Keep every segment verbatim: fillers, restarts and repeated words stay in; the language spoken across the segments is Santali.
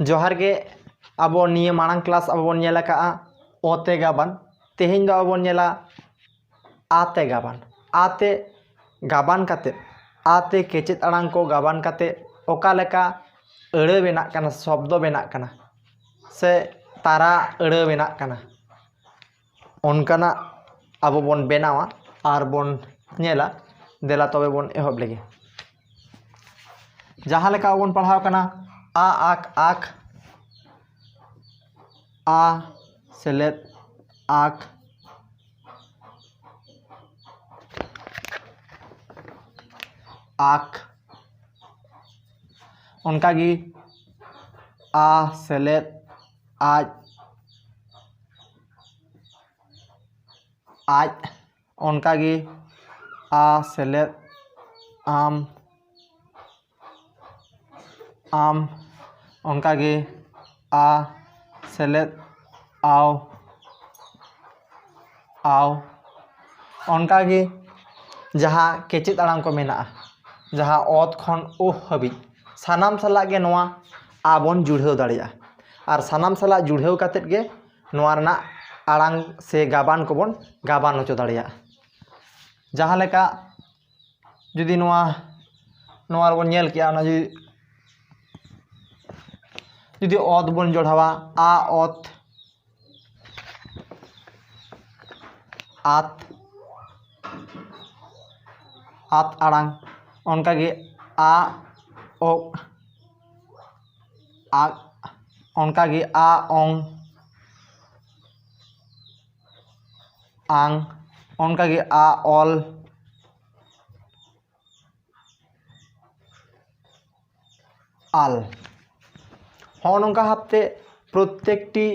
ᱡᱚᱦᱟᱨ ᱜᱮ᱾ ᱟᱵᱚ ᱱᱤᱭᱟᱹ ᱢᱟᱲᱟᱝ ᱠᱞᱟᱥ ᱟᱵᱚ ᱵᱚᱱ ᱧᱮᱞ ᱟᱠᱟᱫᱼᱟ ᱚ ᱛᱮ ᱜᱟᱵᱟᱱ᱾ ᱛᱮᱦᱮᱧ ᱫᱚ ᱟᱵᱚ ᱵᱚᱱ ᱧᱮᱞᱟ ᱟ ᱛᱮ ᱜᱟᱵᱟᱱ᱾ ᱟ ᱛᱮ ᱜᱟᱵᱟᱱ ᱠᱟᱛᱮ, ᱟ ᱛᱮ ᱠᱮᱪᱮᱫ ᱟᱲᱟᱝ ᱠᱚ ᱜᱟᱵᱟᱱ ᱠᱟᱛᱮ ᱚᱠᱟ ᱞᱮᱠᱟ ᱟᱹᱲᱟᱹ ᱵᱮᱱᱟᱜ ᱠᱟᱱᱟ, ᱥᱚᱵᱫᱚ ᱵᱮᱱᱟᱜ ᱠᱟᱱᱟ, ᱥᱮ ᱛᱟᱨᱟ ᱟᱹᱲᱟᱹ ᱵᱮᱱᱟᱜ ᱠᱟᱱᱟ, ᱚᱱᱠᱟᱱᱟᱜ ᱟᱵᱚ ᱵᱚᱱ ᱵᱮᱱᱟᱣᱟ ᱟᱨ ᱵᱚᱱ ᱧᱮᱞᱟ᱾ ᱫᱮᱞᱟ ᱛᱚᱵᱮ ᱵᱚᱱ ᱮᱦᱚᱵ ᱞᱮᱜᱮ᱾ ᱡᱟᱦᱟᱸ ᱞᱮᱠᱟ ᱵᱚᱱ ᱯᱟᱲᱦᱟᱣ ᱠᱟᱱᱟ, ᱟ ᱟᱠ ᱟᱠ, ᱟ ᱥᱮᱞᱮᱫ ᱟᱠ, ᱟᱠ, ᱚᱱᱠᱟᱜᱮ ᱟ ᱥᱮᱞᱮᱫ ᱟᱡ, ᱟᱡ, ᱚᱱᱠᱟᱜᱮ ᱟ ᱥᱮᱞᱮᱫ ᱟᱢ, ᱟᱢ, ᱚᱱᱠᱟᱜᱮ ᱟ ᱥᱮᱞᱮᱫ ᱟᱣ, ᱟᱣ, ᱚᱱᱠᱟᱜᱮ ᱡᱟᱦᱟᱸ ᱠᱮᱪᱮᱫ ᱟᱲᱟᱝ ᱠᱚ ᱢᱮᱱᱟᱜᱼᱟ, ᱡᱟᱦᱟᱸ ᱚᱛ ᱠᱷᱚᱱ ᱳᱦ ᱦᱟᱹᱵᱤᱡ, ᱥᱟᱱᱟᱢ ᱥᱟᱞᱟᱜ ᱜᱮ ᱱᱚᱣᱟ ᱟ ᱵᱚᱱ ᱡᱩᱲᱦᱟᱹᱣ ᱫᱟᱲᱮᱭᱟᱜᱼᱟ᱾ ᱟᱨ ᱥᱟᱱᱟᱢ ᱥᱟᱞᱟᱜ ᱡᱩᱲᱦᱟᱹᱣ ᱠᱟᱛᱮᱫ ᱜᱮ ᱱᱚᱣᱟ ᱨᱮᱱᱟᱜ ᱟᱲᱟᱝ ᱥᱮ ᱜᱟᱵᱟᱱ ᱠᱚᱵᱚᱱ ᱜᱟᱵᱟᱱ ᱦᱚᱪᱚ ᱫᱟᱲᱮᱭᱟᱜᱼᱟ᱾ ᱡᱟᱦᱟᱸ ᱞᱮᱠᱟ ᱡᱩᱫᱤ ᱱᱚᱣᱟ, ᱱᱚᱣᱟ ᱨᱮᱵᱚᱱ ᱧᱮᱞ ᱠᱮᱜᱼᱟ, ᱚᱱᱟ ᱡᱩᱫᱤ, ᱡᱩᱫᱤ ᱚᱛ ᱵᱚᱱ ᱡᱚᱲᱦᱟᱣᱟ, ᱟ ᱚᱛ, ᱟᱛ, ᱟᱛ ᱟᱲᱟᱝ, ᱚᱱᱠᱟᱜᱮ ᱟ ᱚᱜ, ᱟ, ᱚᱱᱠᱟᱜᱮ ᱟ ᱚᱝ, ᱟᱝ, ᱚᱱᱠᱟᱜᱮ ᱟ ᱚᱞ, ᱟᱞ᱾ ᱦᱚᱸᱜᱼᱚ ᱱᱚᱝᱠᱟ ᱵᱷᱟᱵᱛᱮ ᱯᱨᱚᱛᱛᱮᱠᱴᱤ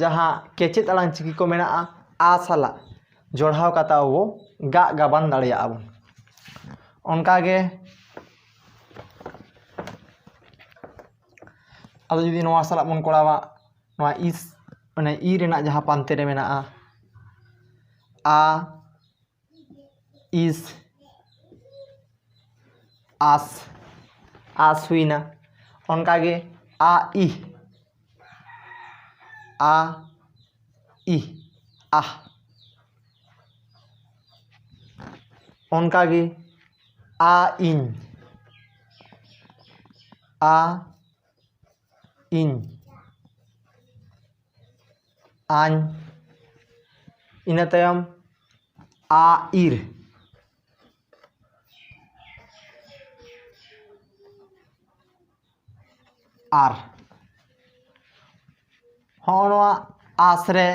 ᱡᱟᱦᱟᱸ ᱠᱮᱪᱮᱫ ᱟᱲᱟᱝ ᱪᱤᱠᱤ ᱠᱚ ᱢᱮᱱᱟᱜᱼᱟ, ᱟ ᱥᱟᱞᱟᱜ ᱡᱚᱲᱦᱟᱣ ᱠᱟᱛᱮ ᱟᱵᱚ ᱜᱟᱜ ᱜᱟᱵᱟᱱ ᱫᱟᱲᱮᱭᱟᱜᱼᱟ ᱵᱚᱱ᱾ ᱚᱱᱠᱟᱜᱮ ᱟᱫᱚ ᱡᱩᱫᱤ ᱱᱚᱣᱟ ᱥᱟᱞᱟᱜ ᱵᱚᱱ ᱠᱚᱨᱟᱣᱟ, ᱱᱚᱣᱟ ᱤᱥ, ᱢᱟᱱᱮ ᱤ ᱨᱮᱱᱟᱜ ᱡᱟᱦᱟᱸ ᱯᱟᱱᱛᱮ ᱨᱮ ᱢᱮᱱᱟᱜᱼᱟ, ᱟ, ᱤᱥ, ᱟᱥ, ᱟᱥ ᱦᱩᱭᱱᱟ᱾ ᱚᱱᱠᱟᱜᱮ ᱟ ᱤ, ᱟ ᱤ, ᱟᱦ᱾ ᱚᱱᱠᱟᱜᱮ ᱟ ᱤᱧ, ᱟ ᱤᱧ, ᱟᱧ᱾ ᱤᱱᱟᱹ ᱛᱟᱭᱚᱢ ᱟ ᱤᱨ, ᱟᱨ᱾ ᱦᱚᱸᱜᱼᱚ ᱱᱚᱣᱟ ᱟᱥ ᱨᱮ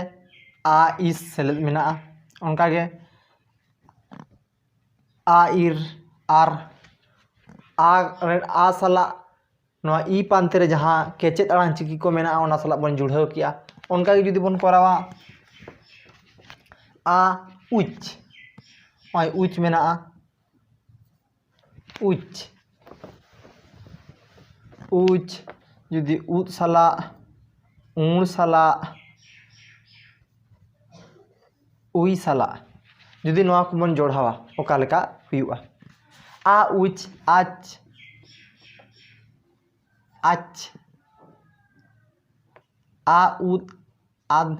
ᱟ ᱤᱥ ᱥᱮᱞᱮᱫ ᱢᱮᱱᱟᱜᱼᱟ᱾ ᱚᱱᱠᱟᱜᱮ ᱟ ᱤᱨ, ᱟᱨ, ᱟ ᱨᱮ ᱟ ᱥᱟᱞᱟᱜ ᱱᱚᱣᱟ ᱤ ᱯᱟᱱᱛᱮ ᱨᱮ ᱡᱟᱦᱟᱸ ᱠᱮᱪᱮᱫ ᱟᱲᱟᱝ ᱪᱤᱠᱤ ᱠᱚ ᱢᱮᱱᱟᱜᱼᱟ, ᱚᱱᱟ ᱥᱟᱞᱟᱜ ᱵᱚᱱ ᱡᱩᱲᱦᱟᱹᱣ ᱠᱮᱜᱼᱟ᱾ ᱚᱱᱠᱟᱜᱮ ᱡᱩᱫᱤ ᱵᱚᱱ ᱠᱚᱨᱟᱣᱟ, ᱟ ᱩᱪ, ᱱᱚᱜᱼᱚᱭ ᱩᱪ ᱢᱮᱱᱟᱜᱼᱟ, ᱩᱪ, ᱩᱪ᱾ ᱡᱩᱫᱤ ᱩᱫ ᱥᱟᱞᱟᱜ, ᱩᱬ ᱥᱟᱞᱟᱜ, ᱩᱭ ᱥᱟᱞᱟᱜ ᱡᱩᱫᱤ ᱱᱚᱣᱟ ᱠᱚᱵᱚᱱ ᱡᱚᱲᱦᱟᱣᱟ, ᱚᱠᱟ ᱞᱮᱠᱟ ᱦᱩᱭᱩᱜᱼᱟ? ᱟ ᱩᱪ, ᱟᱪ, ᱟᱪ, ᱟ ᱩᱫ, ᱟᱫ,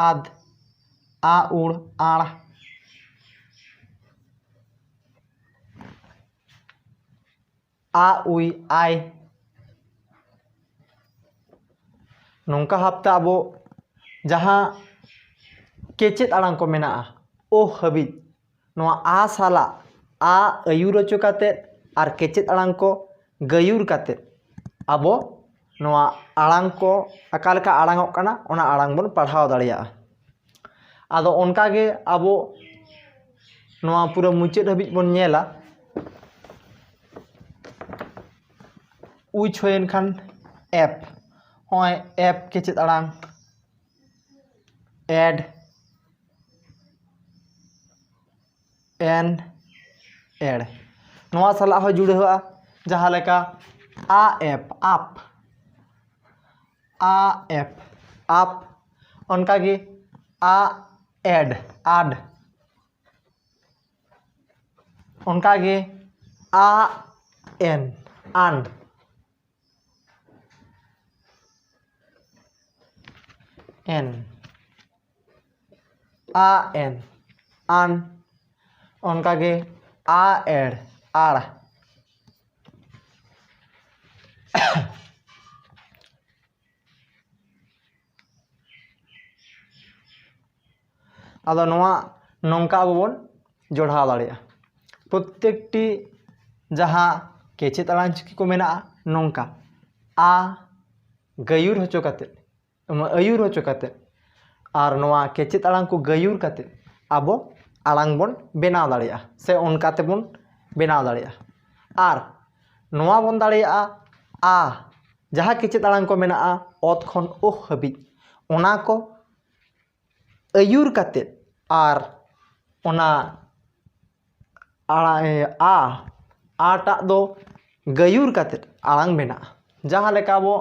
ᱟᱫ, ᱟ ᱩᱲ, ᱟᱲ, ᱟ ᱩᱭ, ᱟᱭ᱾ ᱱᱚᱝᱠᱟ ᱵᱷᱟᱵᱽᱛᱮ ᱟᱵᱚ ᱡᱟᱦᱟᱸ ᱠᱮᱪᱮᱫ ᱟᱲᱟᱝ ᱠᱚ ᱢᱮᱱᱟᱜᱼᱟ, ᱳ ᱦᱟᱹᱵᱤᱡ, ᱱᱚᱣᱟ ᱟ ᱥᱟᱞᱟᱜ ᱟ ᱟᱹᱭᱩᱨ ᱦᱚᱪᱚ ᱠᱟᱛᱮᱫ ᱟᱨ ᱠᱮᱪᱮᱫ ᱟᱲᱟᱝ ᱠᱚ ᱜᱟᱹᱭᱩᱨ ᱠᱟᱛᱮᱫ ᱟᱵᱚ ᱱᱚᱣᱟ ᱟᱲᱟᱝ ᱠᱚ ᱚᱠᱟ ᱞᱮᱠᱟ ᱟᱲᱟᱝᱚᱜ ᱠᱟᱱᱟ, ᱚᱱᱟ ᱟᱲᱟᱝ ᱵᱚᱱ ᱯᱟᱲᱦᱟᱣ ᱫᱟᱲᱮᱭᱟᱜᱼᱟ᱾ ᱟᱫᱚ ᱚᱱᱠᱟᱜᱮ ᱟᱵᱚ ᱱᱚᱣᱟ ᱯᱩᱨᱟᱹ ᱢᱩᱪᱟᱹᱫ ᱦᱟᱹᱵᱤᱡ ᱵᱚᱱ ᱧᱮᱞᱟ᱾ ᱩᱪ ᱦᱩᱭᱮᱱ ᱠᱷᱟᱱ ᱮᱯ, ᱱᱚᱜᱼᱚᱭ ᱮᱯ ᱠᱮᱪᱮᱫ ᱟᱲᱟᱝ, ᱮᱰ, ᱮᱱ, ᱮᱲ, ᱱᱚᱣᱟ ᱥᱟᱞᱟᱜ ᱦᱚᱸ ᱡᱩᱲᱟᱹᱣᱜᱼᱟ᱾ ᱡᱟᱦᱟᱸ ᱞᱮᱠᱟ ᱟ ᱮᱯ, ᱟᱯ, ᱟ ᱮᱯ, ᱟᱯ᱾ ᱚᱱᱠᱟᱜᱮ ᱟ ᱮᱰ, ᱟᱰ᱾ ᱚᱱᱠᱟᱜᱮ ᱟ ᱮᱱ, ᱟᱱ, ᱮᱱ, ᱟ ᱮᱱ, ᱟᱱ᱾ ᱚᱱᱠᱟᱜᱮ ᱟ ᱮᱲ, ᱟᱲ᱾ ᱟᱫᱚ ᱱᱚᱣᱟ ᱱᱚᱝᱠᱟ ᱟᱵᱚ ᱵᱚᱱ ᱡᱚᱲᱦᱟᱣ ᱫᱟᱲᱮᱭᱟᱜᱼᱟ᱾ ᱯᱨᱚᱛᱮᱠᱴᱤ ᱡᱟᱦᱟᱸ ᱠᱮᱪᱮᱫ ᱟᱲᱟᱝ ᱪᱤᱠᱤ ᱠᱚ ᱢᱮᱱᱟᱜᱼᱟ, ᱱᱚᱝᱠᱟ ᱟ ᱜᱟᱹᱭᱩᱨ ᱦᱚᱪᱚ ᱠᱟᱛᱮ, ᱟᱹᱭᱩᱨ ᱦᱚᱪᱚ ᱠᱟᱛᱮ, ᱟᱨ ᱱᱚᱣᱟ ᱠᱮᱪᱮᱫ ᱟᱲᱟᱝ ᱠᱚ ᱜᱟᱹᱭᱩᱨ ᱠᱟᱛᱮ ᱟᱵᱚ ᱟᱲᱟᱝ ᱵᱚᱱ ᱵᱮᱱᱟᱣ ᱫᱟᱲᱮᱭᱟᱜᱼᱟ, ᱥᱮ ᱚᱱᱠᱟ ᱛᱮᱵᱚᱱ ᱵᱮᱱᱟᱣ ᱫᱟᱲᱮᱭᱟᱜᱼᱟ᱾ ᱟᱨ ᱱᱚᱣᱟ ᱵᱚᱱ ᱫᱟᱲᱮᱭᱟᱜᱼᱟ, ᱟ, ᱡᱟᱦᱟᱸ ᱠᱮᱪᱮᱫ ᱟᱲᱟᱝ ᱠᱚ ᱢᱮᱱᱟᱜᱼᱟ ᱚᱛ ᱠᱷᱚᱱ ᱳᱦ ᱦᱟᱹᱵᱤᱡ, ᱚᱱᱟ ᱠᱚ ᱟᱹᱭᱩᱨ ᱠᱟᱛᱮ ᱟᱨ ᱚᱱᱟ ᱟᱲᱟ-, ᱮ, ᱟ, ᱟ ᱴᱟᱜ ᱫᱚ ᱜᱟᱹᱭᱩᱨ ᱠᱟᱛᱮ ᱟᱲᱟᱝ ᱵᱮᱱᱟᱜᱼᱟ᱾ ᱡᱟᱦᱟᱸ ᱞᱮᱠᱟ ᱟᱵᱚ,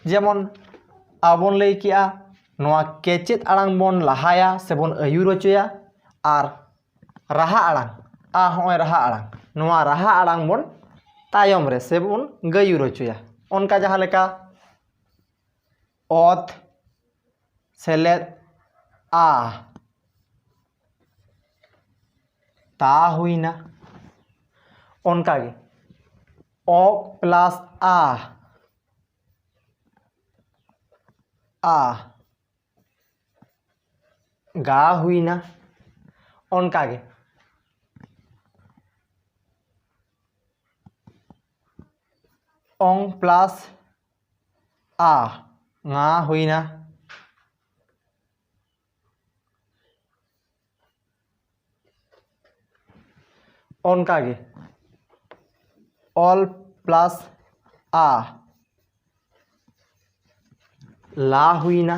ᱡᱮᱢᱚᱱ ᱟᱵᱚ ᱵᱚᱱ ᱞᱟᱹᱭ ᱠᱮᱜᱼᱟ, ᱱᱚᱣᱟ ᱠᱮᱪᱮᱫ ᱟᱲᱟᱝ ᱵᱚᱱ ᱞᱟᱦᱟᱭᱟ ᱥᱮᱵᱚᱱ ᱟᱹᱭᱩᱨ ᱦᱚᱪᱚᱭᱟ, ᱟᱨ ᱨᱟᱦᱟ ᱟᱲᱟᱝ, ᱟ ᱦᱚᱸᱜᱼᱚᱭ ᱨᱟᱦᱟ ᱟᱲᱟᱝ, ᱱᱚᱣᱟ ᱨᱟᱦᱟ ᱟᱲᱟᱝ ᱵᱚᱱ ᱛᱟᱭᱚᱢ ᱨᱮ ᱥᱮᱵᱚᱱ ᱜᱟᱹᱭᱩᱨ ᱦᱚᱪᱚᱭᱟ᱾ ᱚᱱᱠᱟ ᱡᱟᱦᱟᱸ ᱞᱮᱠᱟ ᱚᱛ ᱥᱮᱞᱮᱫ ᱟ, ᱛᱟ ᱦᱩᱭᱱᱟ᱾ ᱚᱱᱠᱟᱜᱮ ᱚᱜ ᱯᱞᱟᱥ ᱟ, ᱟ, ᱜᱟ ᱦᱩᱭᱱᱟ᱾ ᱚᱱᱠᱟᱜᱮ ᱚᱝ ᱯᱞᱟᱥ ᱟ, ᱝᱟ ᱦᱩᱭᱱᱟ᱾ ᱚᱱᱠᱟᱜᱮ ᱚᱞ ᱯᱞᱟᱥ ᱟ, ᱞᱟ ᱦᱩᱭᱱᱟ᱾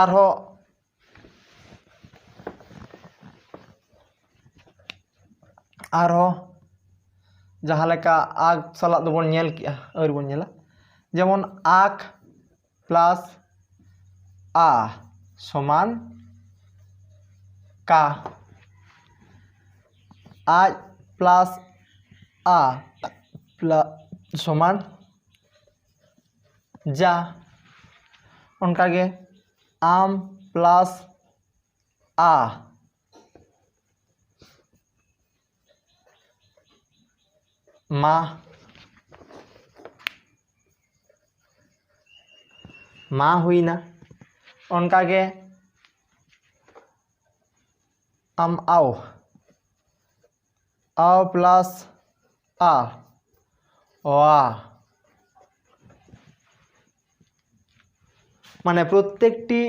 ᱟᱨᱦᱚᱸ, ᱟᱨᱦᱚᱸ ᱡᱟᱦᱟᱸ ᱞᱮᱠᱟ ᱟᱜ ᱥᱟᱞᱟᱜ ᱫᱚᱵᱚᱱ ᱧᱮᱞ ᱠᱮᱜᱼᱟ, ᱟᱹᱣᱨᱤ ᱵᱚᱱ ᱧᱮᱞᱟ, ᱡᱮᱢᱚᱱ ᱟᱠ ᱯᱞᱟᱥ ᱟ ᱥᱚᱢᱟᱱ ᱠᱟ᱾ ᱟᱡ ᱯᱞᱟᱥ ᱟ ᱯᱞᱟ- ᱥᱚᱢᱟᱱ ᱡᱟ᱾ ᱚᱱᱠᱟᱜᱮ ᱟᱢ ᱯᱞᱟᱥ ᱟ ᱢᱟ, ᱢᱟ ᱦᱩᱭᱱᱟ᱾ ᱚᱱᱠᱟᱜᱮ ᱟᱢ ᱟᱣ, ᱟᱣ ᱯᱞᱟᱥ ᱟ, ᱚᱣᱟ᱾ ᱢᱟᱱᱮ ᱯᱨᱚᱛᱛᱮᱠᱴᱤ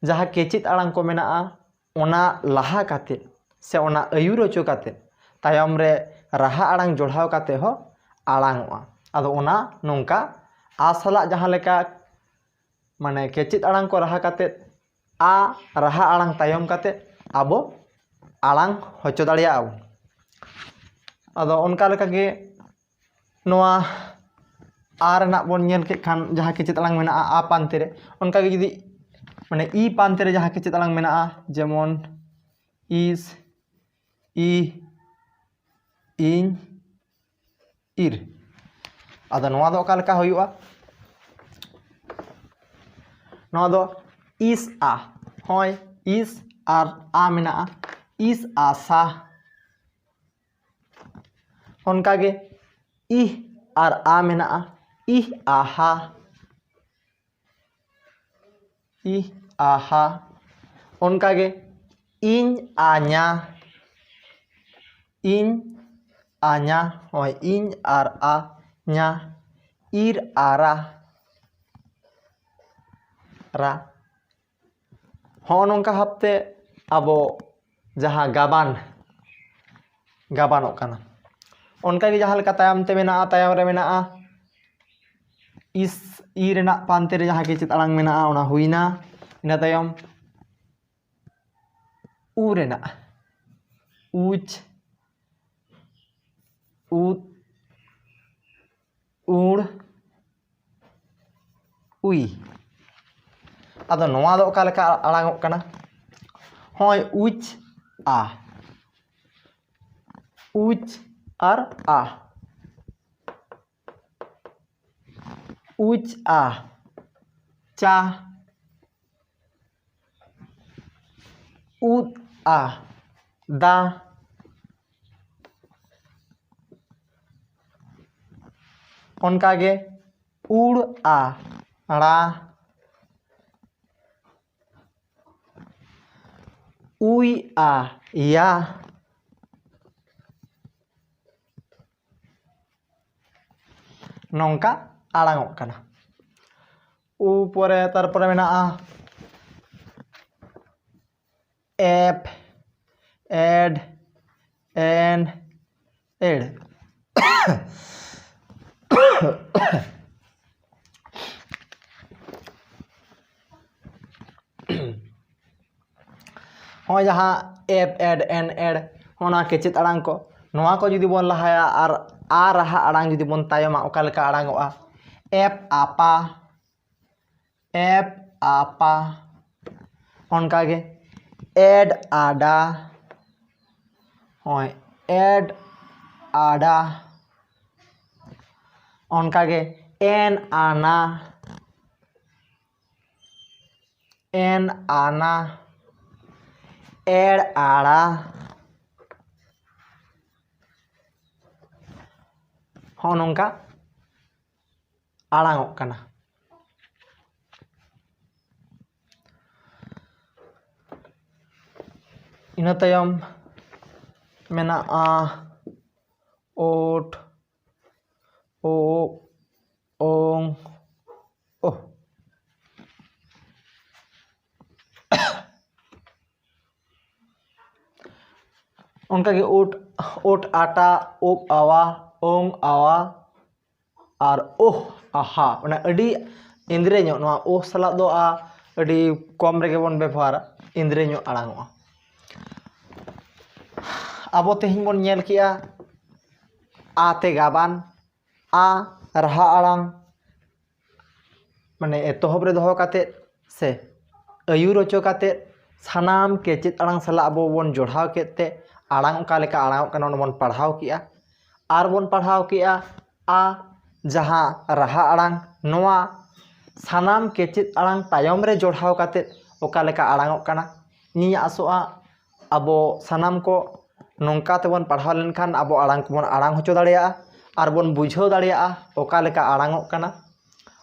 ᱡᱟᱦᱟᱸ ᱠᱮᱪᱮᱫ ᱟᱲᱟᱝ ᱠᱚ ᱢᱮᱱᱟᱜᱼᱟ, ᱚᱱᱟ ᱞᱟᱦᱟ ᱠᱟᱛᱮ ᱥᱮ ᱚᱱᱟ ᱟᱹᱭᱩᱨ ᱦᱚᱪᱚ ᱠᱟᱛᱮ ᱛᱟᱭᱚᱢ ᱨᱮ ᱨᱟᱦᱟ ᱟᱲᱟᱝ ᱡᱚᱲᱟᱣ ᱠᱟᱛᱮ ᱦᱚᱸ ᱟᱲᱟᱝᱚᱜᱼᱟ᱾ ᱟᱫᱚ ᱚᱱᱟ ᱱᱚᱝᱠᱟ ᱟ ᱥᱟᱞᱟᱜ ᱡᱟᱦᱟᱸ ᱞᱮᱠᱟ ᱢᱟᱱᱮ ᱠᱮᱪᱮᱫ ᱟᱲᱟᱝ ᱠᱚ ᱨᱟᱦᱟ ᱠᱟᱛᱮ ᱟ ᱨᱟᱦᱟ ᱟᱲᱟᱝ ᱛᱟᱭᱚᱢ ᱠᱟᱛᱮ ᱟᱵᱚ ᱟᱲᱟᱝ ᱦᱚᱪᱚ ᱫᱟᱲᱮᱭᱟᱜᱼᱟ ᱵᱚᱱ᱾ ᱟᱫᱚ ᱚᱱᱠᱟ ᱞᱮᱠᱟᱜᱮ ᱱᱚᱣᱟ ᱟ ᱨᱮᱱᱟᱜ ᱵᱚᱱ ᱧᱮᱞ ᱠᱮᱫ ᱠᱷᱟᱱ ᱡᱟᱦᱟᱸ ᱠᱮᱪᱮᱫ ᱟᱲᱟᱝ ᱢᱮᱱᱟᱜᱼᱟ ᱟ ᱯᱟᱱᱛᱮ ᱨᱮ, ᱚᱱᱠᱟᱜᱮ ᱡᱩᱫᱤ ᱢᱟᱱᱮ ᱤ ᱯᱟᱱᱛᱮ ᱨᱮ ᱡᱟᱦᱟᱸ ᱠᱮᱪᱮᱫ ᱟᱲᱟᱝ ᱢᱮᱱᱟᱜᱼᱟ, ᱡᱮᱢᱚᱱ ᱤᱥ, ᱤ, ᱤᱧ, ᱤᱨ᱾ ᱟᱫᱚ ᱱᱚᱣᱟ ᱫᱚ ᱚᱠᱟ ᱞᱮᱠᱟ ᱦᱩᱭᱩᱜᱼᱟ? ᱱᱚᱣᱟ ᱫᱚ ᱤᱥ ᱟ, ᱦᱳᱭ, ᱤᱥ ᱟᱨ ᱟ ᱢᱮᱱᱟᱜᱼᱟ, ᱤᱥ ᱟ ᱥᱟ᱾ ᱚᱱᱠᱟᱜᱮ ᱤᱦ ᱟᱨ ᱟ ᱢᱮᱱᱟᱜᱼᱟ, ᱤᱦ ᱟ ᱦᱟ, ᱤᱦ ᱟ ᱦᱟ᱾ ᱚᱱᱠᱟᱜᱮ ᱤᱧ ᱟ ᱧᱟ, ᱤᱧ ᱟ ᱧᱟ, ᱦᱳᱭ, ᱤᱧ ᱟᱨ ᱟ ᱧᱟ, ᱤᱨ ᱟ ᱨᱟ, ᱨᱟ᱾ ᱦᱚᱸᱜᱼᱚ ᱱᱚᱝᱠᱟ ᱵᱷᱟᱵᱛᱮ ᱟᱵᱚ ᱡᱟᱦᱟᱸ ᱜᱟᱵᱟᱱ, ᱜᱟᱵᱟᱱᱚᱜ ᱠᱟᱱᱟ᱾ ᱚᱱᱠᱟᱜᱮ ᱡᱟᱦᱟᱸ ᱞᱮᱠᱟ ᱛᱟᱭᱚᱢ ᱛᱮ ᱢᱮᱱᱟᱜᱼᱟ, ᱛᱟᱭᱚᱢ ᱨᱮ ᱢᱮᱱᱟᱜᱼᱟ ᱤᱥ, ᱤ ᱨᱮᱱᱟᱜ ᱯᱟᱱᱛᱮ ᱨᱮ ᱡᱟᱦᱟᱸ ᱠᱮᱪᱮᱫ ᱟᱲᱟᱝ ᱢᱮᱱᱟᱜᱼᱟ, ᱚᱱᱟ ᱦᱩᱭᱱᱟ᱾ ᱤᱱᱟᱹ ᱛᱟᱭᱚᱢ ᱩ ᱨᱮᱱᱟᱜ ᱩᱪ, ᱩᱫ, ᱩᱲ, ᱩᱭ᱾ ᱟᱫᱚ ᱱᱚᱣᱟ ᱫᱚ ᱚᱠᱟ ᱞᱮᱠᱟ ᱟᱲᱟᱝᱚᱜ ᱠᱟᱱᱟ? ᱦᱚᱸᱜᱼᱚᱭ ᱩᱪ ᱟ, ᱩᱪ ᱟᱨ ᱟ᱾ ᱩᱪ ᱟ, ᱪᱟ᱾ ᱩᱫ ᱟ, ᱫᱟ᱾ ᱚᱱᱠᱟᱜᱮ ᱩᱲ ᱟ, ᱲᱟ᱾ ᱩᱭ ᱟ, ᱭᱟ᱾ ᱱᱚᱝᱠᱟ ᱟᱲᱟᱝᱚᱜ ᱠᱟᱱᱟ᱾ ᱩ ᱯᱚᱨᱮ ᱛᱟᱨᱯᱚᱨᱮ ᱢᱮᱱᱟᱜᱼᱟ ᱮᱯ, ᱮᱰ, ᱮᱱ, ᱮᱲ᱾ ᱦᱚᱸᱜᱼᱚᱭ ᱡᱟᱦᱟᱸ ᱮᱯ, ᱮᱰ, ᱮᱱ, ᱮᱲ, ᱚᱱᱟ ᱠᱮᱪᱮᱫ ᱟᱲᱟᱝ ᱠᱚ, ᱱᱚᱣᱟ ᱠᱚ ᱡᱩᱫᱤ ᱵᱚᱱ ᱞᱟᱦᱟᱭᱟ ᱟᱨ ᱟ ᱨᱟᱦᱟ ᱟᱲᱟᱝ ᱡᱩᱫᱤ ᱵᱚᱱ ᱛᱟᱭᱚᱢᱟ, ᱚᱠᱟ ᱞᱮᱠᱟ ᱟᱲᱟᱝᱚᱜᱼᱟ? ᱮᱯ ᱟᱯᱟ, ᱮᱯ ᱟᱯᱟ, ᱚᱱᱠᱟᱜᱮ ᱮᱰ ᱟᱰᱟ, ᱦᱳᱭ, ᱮᱰ ᱟᱰᱟ, ᱚᱱᱠᱟᱜᱮ ᱮᱱ ᱟᱱᱟ, ᱮᱱ ᱟᱱᱟ, ᱮᱲ ᱟᱲᱟ, ᱦᱚᱸᱜᱼᱚ ᱱᱚᱝᱠᱟ ᱟᱲᱟᱝᱚᱜ ᱠᱟᱱᱟ᱾ ᱤᱱᱟᱹ ᱛᱟᱭᱚᱢ ᱢᱮᱱᱟᱜᱼᱟ ᱳᱴ, ᱳ, ᱳᱝ, ᱳᱦ᱾ ᱚᱱᱠᱟᱜᱮ ᱳᱴ, ᱳᱴ ᱟᱴᱟ, ᱳᱯ ᱟᱣᱟ, ᱳᱝ ᱟᱣᱟ, ᱟᱨ ᱳᱦ ᱟᱦᱟ᱾ ᱚᱱᱟ ᱟᱹᱰᱤ ᱮᱸᱫᱽᱨᱮ ᱧᱚᱜ, ᱱᱚᱣᱟ ᱳᱦ ᱥᱟᱞᱟᱜ ᱫᱚ ᱟ ᱟᱹᱰᱤ ᱠᱚᱢ ᱨᱮᱜᱮ ᱵᱚᱱ ᱵᱮᱵᱚᱦᱟᱨᱟ, ᱮᱸᱫᱽᱨᱮ ᱧᱚᱜ ᱟᱲᱟᱝᱚᱜᱼᱟ᱾ ᱟᱵᱚ ᱛᱮᱦᱮᱧ ᱵᱚᱱ ᱧᱮᱞ ᱠᱮᱜᱼᱟ ᱟ ᱛᱮ ᱜᱟᱵᱟᱱ, ᱟ ᱨᱟᱦᱟ ᱟᱲᱟᱝ, ᱢᱟᱱᱮ ᱮᱛᱚᱦᱚᱵ ᱨᱮ ᱫᱚᱦᱚ ᱠᱟᱛᱮᱫ ᱥᱮ ᱟᱹᱭᱩᱨ ᱦᱚᱪᱚ ᱠᱟᱛᱮᱫ ᱥᱟᱱᱟᱢ ᱠᱮᱪᱮᱫ ᱟᱲᱟᱝ ᱥᱟᱞᱟᱜ ᱟᱵᱚ ᱵᱚᱱ ᱡᱚᱲᱦᱟᱣ ᱠᱮᱫ ᱛᱮ ᱟᱲᱟᱝ ᱚᱠᱟ ᱞᱮᱠᱟ ᱟᱲᱟᱝᱚᱜ ᱠᱟᱱᱟ ᱚᱱᱟ ᱵᱚᱱ ᱯᱟᱲᱦᱟᱣ ᱠᱮᱜᱼᱟ᱾ ᱟᱨ ᱵᱚᱱ ᱯᱟᱲᱦᱟᱣ ᱠᱮᱜᱼᱟ ᱟ, ᱡᱟᱦᱟᱸ ᱨᱟᱦᱟ ᱟᱲᱟᱝ, ᱱᱚᱣᱟ ᱥᱟᱱᱟᱢ ᱠᱮᱪᱮᱫ ᱟᱲᱟᱝ ᱛᱟᱭᱚᱢ ᱨᱮ ᱡᱚᱲᱦᱟᱣ ᱠᱟᱛᱮ ᱚᱠᱟ ᱞᱮᱠᱟ ᱟᱲᱟᱝᱚᱜ ᱠᱟᱱᱟ᱾ ᱤᱧᱤᱧ ᱟᱥᱚᱜᱼᱟ ᱟᱵᱚ ᱥᱟᱱᱟᱢ ᱠᱚ ᱱᱚᱝᱠᱟ ᱛᱮᱵᱚᱱ ᱯᱟᱲᱦᱟᱣ ᱞᱮᱱᱠᱷᱟᱱ ᱟᱵᱚ ᱟᱲᱟᱝ ᱠᱚᱵᱚᱱ ᱟᱲᱟᱝ ᱦᱚᱪᱚ ᱫᱟᱲᱮᱭᱟᱜᱼᱟ ᱟᱨ ᱵᱚᱱ ᱵᱩᱡᱷᱟᱹᱣ ᱫᱟᱲᱮᱭᱟᱜᱼᱟ ᱚᱠᱟ ᱞᱮᱠᱟ ᱟᱲᱟᱝᱚᱜ ᱠᱟᱱᱟ᱾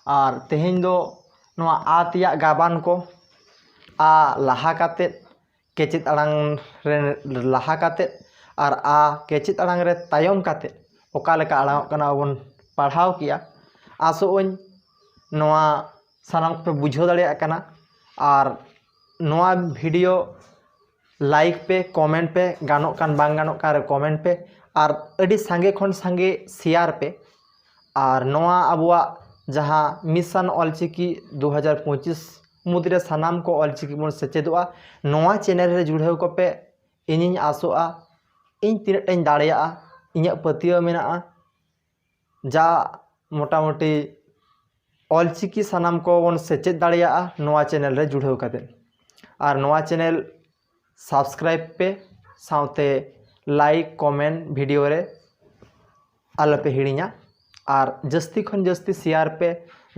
ᱟᱨ ᱛᱮᱦᱮᱧ ᱫᱚ ᱱᱚᱣᱟ ᱟ ᱛᱮᱭᱟᱜ ᱜᱟᱵᱟᱱ ᱠᱚ, ᱟ ᱞᱟᱦᱟ ᱠᱟᱛᱮᱫ, ᱠᱮᱪᱮᱫ ᱟᱲᱟᱝ ᱨᱮ ᱞᱟᱦᱟ ᱠᱟᱛᱮᱫ ᱟᱨ ᱟ ᱠᱮᱪᱮᱫ ᱟᱲᱟᱝ ᱨᱮ ᱛᱟᱭᱚᱢ ᱠᱟᱛᱮᱫ ᱚᱠᱟ ᱞᱮᱠᱟ ᱟᱲᱟᱝᱚᱜ ᱠᱟᱱᱟ ᱵᱚᱱ ᱯᱟᱲᱦᱟᱣ ᱠᱮᱜᱼᱟ᱾ ᱟᱥᱚᱜ ᱟᱹᱧ ᱱᱚᱣᱟ ᱥᱟᱱᱟᱢ ᱠᱚᱯᱮ ᱵᱩᱡᱷᱟᱹᱣ ᱫᱟᱲᱮᱭᱟᱜ ᱠᱟᱱᱟ᱾ ᱟᱨ ᱱᱚᱣᱟ video like ᱯᱮ, comment ᱯᱮ, ᱜᱟᱱᱚᱜ ᱠᱟᱱ ᱵᱟᱝ ᱜᱟᱱᱚᱜ ᱠᱟᱱ ᱨᱮ comment ᱯᱮ, ᱟᱨ ᱟᱹᱰᱤ ᱥᱟᱸᱜᱮ ᱠᱷᱚᱱ ᱥᱟᱸᱜᱮ share ᱯᱮ᱾ ᱟᱨ ᱱᱚᱣᱟ ᱟᱵᱚᱣᱟᱜ ᱡᱟᱦᱟᱸ mission ᱚᱞᱪᱤᱠᱤ ᱫᱩ ᱦᱟᱡᱟᱨ ᱯᱚᱸᱪᱤᱥ ᱢᱩᱫᱽᱨᱮ ᱥᱟᱱᱟᱢ ᱠᱚ ᱚᱞᱪᱤᱠᱤ ᱵᱚᱱ ᱥᱮᱪᱮᱫᱚᱜᱼᱟ, ᱱᱚᱣᱟ channel ᱨᱮ ᱡᱩᱲᱟᱹᱣ ᱠᱚᱯᱮ᱾ ᱤᱧᱤᱧ ᱟᱥᱚᱜᱼᱟ, ᱤᱧ ᱛᱤᱱᱟᱹᱜ ᱴᱟᱧ ᱫᱟᱲᱮᱭᱟᱜᱼᱟ, ᱤᱧᱟᱹᱜ ᱯᱟᱹᱛᱭᱟᱹᱣ ᱢᱮᱱᱟᱜᱼᱟ, ᱡᱟ ᱢᱚᱴᱟᱢᱩᱴᱤ ᱚᱞᱪᱤᱠᱤ ᱥᱟᱱᱟᱢ ᱠᱚᱵᱚᱱ ᱥᱮᱪᱮᱫ ᱫᱟᱲᱮᱭᱟᱜᱼᱟ ᱱᱚᱣᱟ channel ᱨᱮ ᱡᱩᱲᱟᱹᱣ ᱠᱟᱛᱮ᱾ ᱟᱨ ᱱᱚᱣᱟ channel subscribe ᱯᱮ, ᱥᱟᱶᱛᱮ like, comment video ᱨᱮ ᱟᱞᱚᱯᱮ ᱦᱤᱲᱤᱧᱟ᱾ ᱟᱨ ᱡᱟᱹᱥᱛᱤ ᱠᱷᱚᱱ ᱡᱟᱹᱥᱛᱤ share ᱯᱮ,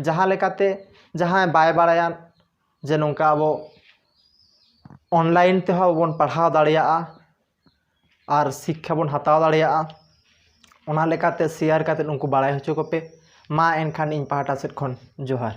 ᱡᱟᱦᱟᱸ ᱞᱮᱠᱟᱛᱮ ᱡᱟᱦᱟᱸᱭ ᱵᱟᱭ ᱵᱟᱲᱟᱭᱟ ᱡᱮ ᱱᱚᱝᱠᱟ ᱟᱵᱚ online ᱛᱮᱦᱚᱸ ᱵᱚᱱ ᱯᱟᱲᱦᱟᱣ ᱫᱟᱲᱮᱭᱟᱜᱼᱟ ᱟᱨ ᱥᱤᱠᱠᱷᱟ ᱵᱚᱱ ᱦᱟᱛᱟᱣ ᱫᱟᱲᱮᱭᱟᱜᱼᱟ, ᱚᱱᱟ ᱞᱮᱠᱟᱛᱮ share ᱠᱟᱛᱮ ᱩᱱᱠᱩ ᱵᱟᱲᱟᱭ ᱦᱚᱪᱚ ᱠᱚᱯᱮ᱾ ᱢᱟ ᱮᱱᱠᱷᱟᱱ ᱤᱧ ᱯᱟᱦᱴᱟ ᱥᱮᱫ ᱠᱷᱚᱱ ᱡᱚᱦᱟᱨ᱾